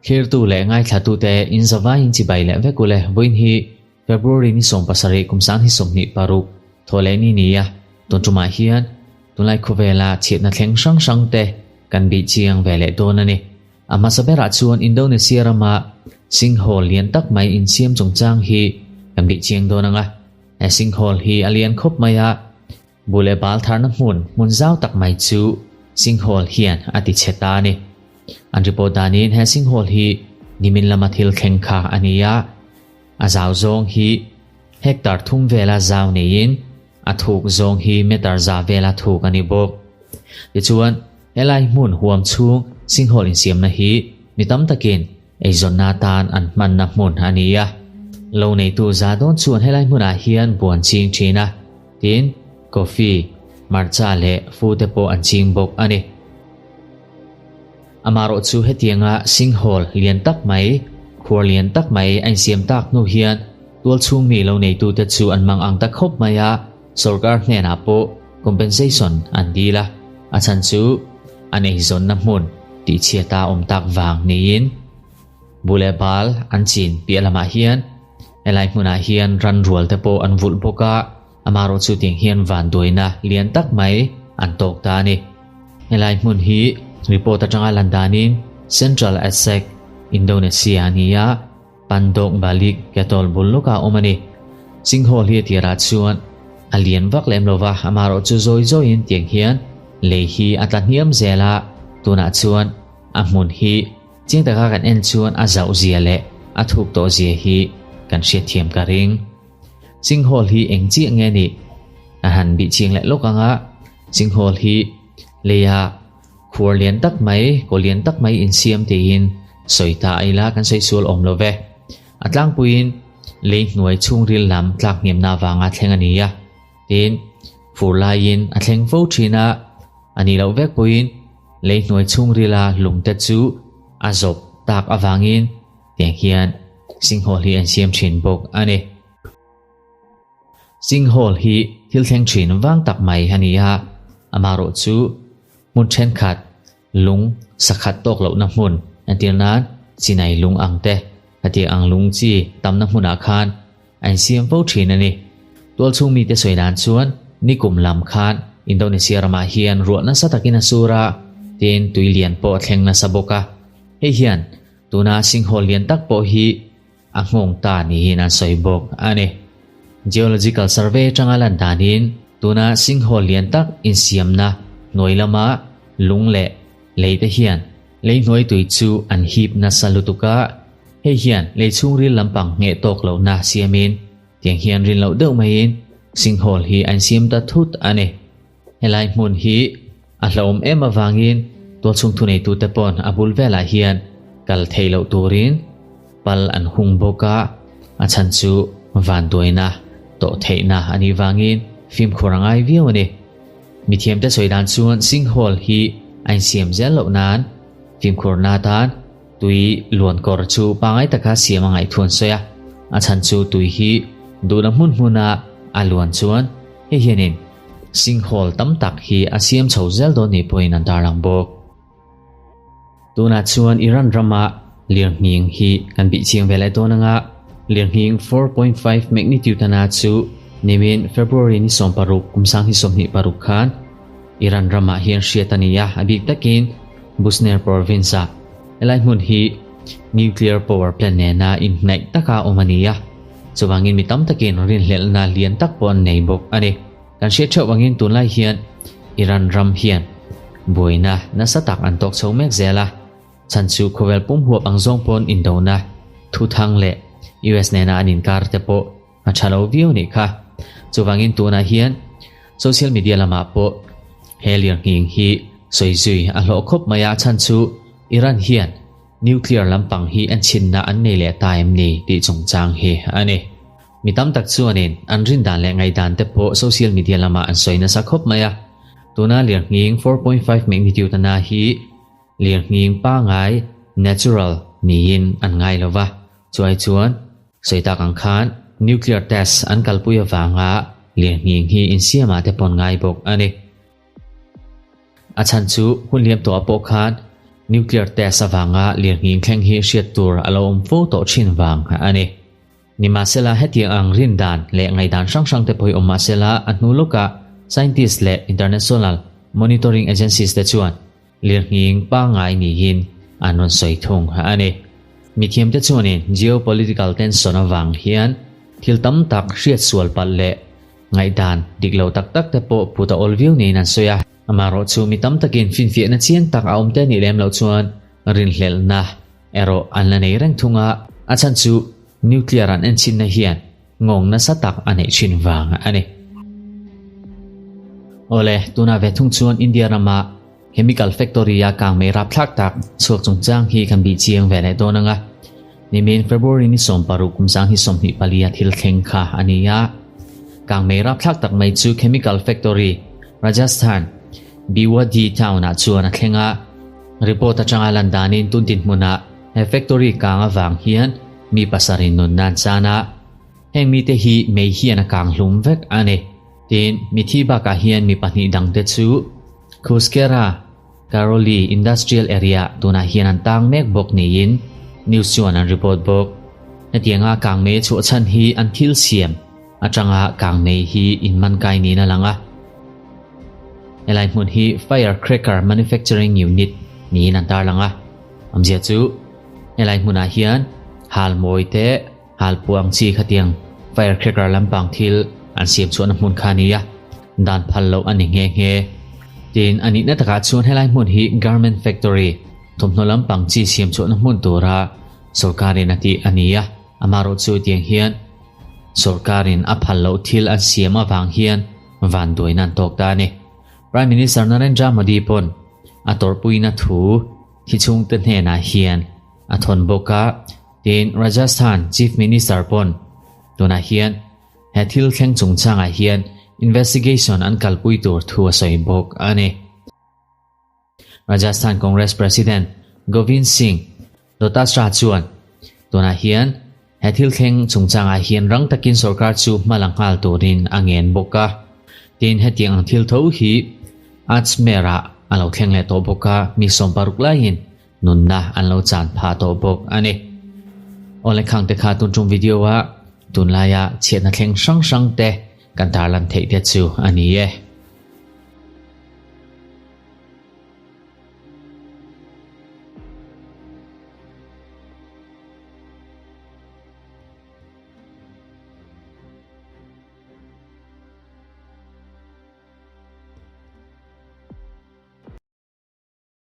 Thlirtu leh ngaithlatute in zavaiin chibai leh vek ule vawiin hi February ni 17 kum 2026 thaw leh ni nia tun tumah hian tunlai khawvela chhiatna thleng hrang hrang te kan bih chiang ve leh dawn a ni. A hmasa berah chuan Indonesia rama sinkhole lian tak mai insiam chungchang hi kan bih chiang dawn ang a. He sinkhole hi a lian khawp mai a, bu leh bal tharna hmun hmun zau tak mai chu sinkhole hian a ti chhe ta a ni. An report danin he sinkhole hi nimin lama thil thleng kha a ni a, a zau zawng hi hectare thum vela zau neiin a thuk zawng hi meter za vela thuk a ni bawk. Tichuan, Helai hmun huam chhung singhawlh insiamna hi mi tam takin eizawnna atan an hmanna hmun a ni a. Lo neitu za dawn chuan helai hmunah hian buan ching thin a, tin, coffee, hmarcha leh fu te pawh an ching bawk a ni. Amaherawh chu hetianga singhawlh lian tak mai, khuar lian tak mai a insiam tak hnu hian tual chhung mi lo neitute chu an mang ang ta khawp mai a, Sorkar hnenah pawh compensation an dil a, a chhan chu an eizawnna hmun tihchhiata awm tak vang niin bu leh bal an chin piah lamah hian helai hmunah hian ran rual te pawh an vulh bawk a, amaherawh chu tiang hian vanduaina lian tak mai an tawk ta a ni. Helai hmun hi report atanga lan danin Central Aceh, Indonesia a ni a. Pandawk Balik Ketol bul lawkah a awm a ni. Singhol hi a tirah chuan a lian vak lem lo va, amaherawh chu zawi zawiin tiang hian lei hi a tla hniam zel a, tunah chuan a hmun hi chiang taka kan en chuan a zauh zia leh a thuk tawh zia hi kan hriatthiam ka ring. Singhol hi eng chiah nge nih? A han bih chiang leh lawk ang a, Singhol hi leia Khuar lian tak mai, kaw lian tak mai insiam tiin sawi ta a ila kan sawi sual awm lo ve. A tlangpuiin lei hnuai chhungril lam tlak hniamna avanga thleng a ni a, tin, fur laiin a thleng fo thin a, a nih loh vek pawhin lei hnuai chhungrila lungte chu a zawp tak avangin tiang hian singhawlh hi an siam thin bawk a ni. Singhole hi thil thleng thin vang tak mai a ni a, amaherawh chu hmun thenkhat lung sakhat tawk lohna hmun entir nan chinai lung ang te hetiang ang lung chi tamna hmunah khan a insiam fo thin a ni. Tualchhung mite sawi dan chuan nikum lam khan Indonesia ramah hian ruah nasa takin a sur a, tin tui lian pawh a thleng nasa bawk a, hei hian tuna singhole lian tak pawh hi A nghawng ta niin an sawi bawk a ni. Geological Survey atanga lan danin tuna singhole lian tak insiamna hnuai lama lung leh lei te hian lei hnuai tui chu an hip nasa lutuk a, hei hian lei chhungril lampang ngheh tawk lohna siamin tiang hian rin loh deuh maiin singhole hi an siam ta thut a ni. Helai hmun hi a hlauhawm em avangin tualchhung thuneitute pawn a bul velah hian kal theih loh turin pal an hung bawk a, a chhan chu vanduaina tawh theihna a nih vangin fimkhur a ngai viau a ni. Mithiamte sawi dan chuan sinkhole hi a insiam zel loh nan fimkhurna atan tui luan kawr chu pangai taka siam a ngaih thu an sawi a, a chhan chu tui hi duhna hmun hmuna a luan chuan hei hianin Sinkhole tam tak hi a siam chho zel dawn ni pawhin an tarlang bawk. Tunah chuan Iran rama lirnghing hi kan bih chiang ve leh dawn anga lirnghing 4.5 magnitude ana chu nimin February ni 16 kum 2026 khan Iran ramah hian hriat a ni a, a bik takin Busner province-ah. Helai hmun hi nuclear power plant nena inhnaih taka awm a ni a. Chuvangin mi tam takin rinhlelhna lian tak pawh an nei bawk a ni. Kan hriat theuh angin tunlai hian Iran ram hian buaina nasa tak an tawk chho mek zel a, chhan chu khawvel pum huap ang zawng pawn indona, thuthang leh US nena an inkar te pawh a tha lo viau nih kha. Chuvangin tunah hian social media lamah pawh he lirnghing hi sawi zui a hlawh khawp mai a, chhan chu Iran hian Nuclear lampang hi an chhinna an nei leh ta em ni tih chungchang hi a ni. Mi tam tak chuanin an rindan leh ngaihdan te pawh social media lamah an sawi nasa khawp mai a. Tuna lirnghing 4.5 magnitude ana hi lirnghing pangai, natural, niin an ngai lo va. Chuai chuan sawi tak ang khan nuclear test an kalpui avanga lirnghing hi insiamah te pawh an ngai bawk a ni. A chhan chu hun liam tawhah pawh khan. Nuclear test avanga lirnghing thleng hi hriat tur a lo awm fo tawh thin vang a ni. Nimahsela hetiang ang rindan leh ngaihdan hrang hrang te pawh hi awm mahsela a hnu lawkah scientist leh international monitoring agencies te chuan lirnghing pangngai niin an rawn sawi thung a ni. Mithiamte chuanin geopolitical tension avang hian thil tam tak hriat sual palh leh ngaihdan dik lo tak tak te pawh put a awl viau niin an sawi a. Amaherawh chu mi tam takin finfiahna chiang tak a awm te nih lem loh chuan rinhlelhna erawh an la nei reng thung a, a chhan chu nuclear an enchinna hian nghawng nasa tak a neih thin vang a ni. Awle, tunah ve thung chuan India rama chemical factory-a kangmei rapthlak tak chhuak chungchang hi kan bih chiang ve leh dawn ang a. Nimin February ni 16 kum sang hi 24 a thil thleng kha a ni a. Kangmei rapthlak tak mai chu chemical factory Rajasthan Bhiwadi town-ah chuan a thleng a. Report atanga lan danin tun dinhmunah he factory kang avang hian mi pasarih nunna an chan a. Heng mite hi mei hian a kang hlum vek a ni. Tin, mithi bakah hian mi pahnih dangte chu Khuskera Karoli Industrial Area tunah hian an tang mek bawk niin news chuan an report bawk. Hetianga kangmei chhuah chhan hi an thil siam atanga kangmei hi inman kai niin a lang a. Helai hmun hi Fire Cracker Manufacturing Unit niin an tarlang a. Awmzia chu helai hmunah hian halmawi te halpuah ang chi khatiang fire cracker lampang thil an siam chhuahna hmun kha a ni a, dan phal loh a ni nghe nghe. Tin, a nihna takah chuan helai hmun hi garment factory, thawmhnaw lampang chi siam chhuahna hmun tura sorkarin a tih a ni a, amaherawh chu tiang hian sorkarin a phal loh thil an siam avang hian vanduaina an tawk ta a ni. Prime Minister Narendra Modi pawn a tawrhpuina thu thi chhungte hnenah hian a thawn bawk a, Tin, Rajasthan Chief Minister pawn tunah hian he thil thleng chungchangah hian investigation an kalpui tur thu a sawi bawk a ni. Rajasthan Congress President Govind Singh Dotasra chuan tunah hian he thil thleng chungchangah hian rang takin sorkar chu hma la nghal turin a ngen bawk a. Tin, hetiang ang thil tho hi Ajmer-ah a lo thleng leh tawh bawk a, mi 60 laiin Nunna an lo chan phah tawh bawk a ni. Awle khang te kha tun tum video a tunlaia chhiatna thleng hrang hrang te kan tarlan theih te chu a ni e.